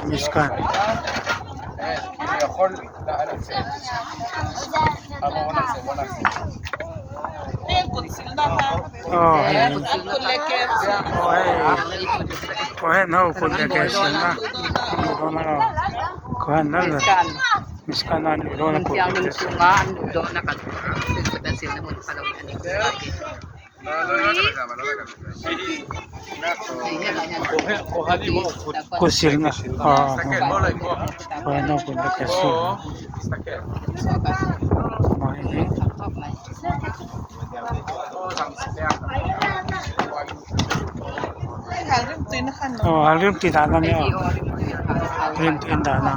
Mishkan. Aw hei aw hei Cohen ho kut leh ke silna an luh dawn a Cohen lal ber Mishkan a an luh dawn a kut leh ke silna. Kut silna aw Cohen ho kut leh ke silna. Aw a rim tih dan a nia rim tui an dan a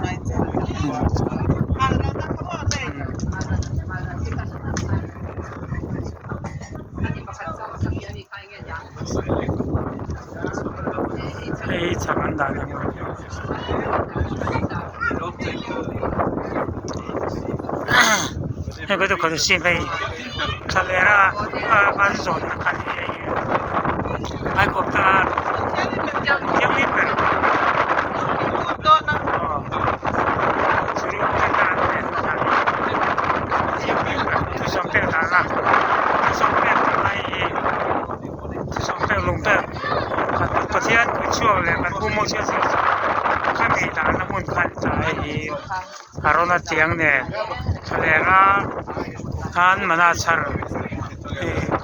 hei hi chhang an dah na hei ka duh sin hei thlalera an zawnna kha ni hei Aikawpta thianghlim ber thianghlim ber thusawm pek dahna thusawm pek dahna hei hi thusawm pek lung pek Pathian kutchhuak leh kan pu Moses khami dahna hmun kha a ni ta hei hi a rawn a tiang nen thlalera khan mana chhar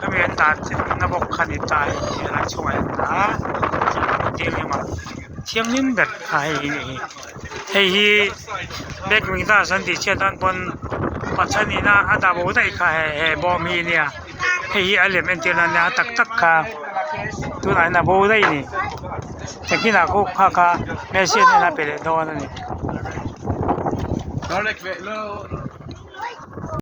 khami an dah na bawk kha a ni ta hei hi a chungah hian a dah a thianghlim ber kha hei hi a ni hei hi an tih chhiat tan pawn Pathian ina a dah bo daih kha he bawm hi ania hei hi a lem entir nan nia a tak tak kha tunah hian a bo daih a ni engtin ah pawh kha kha Messi a hnenah a pe leh dawn a ni.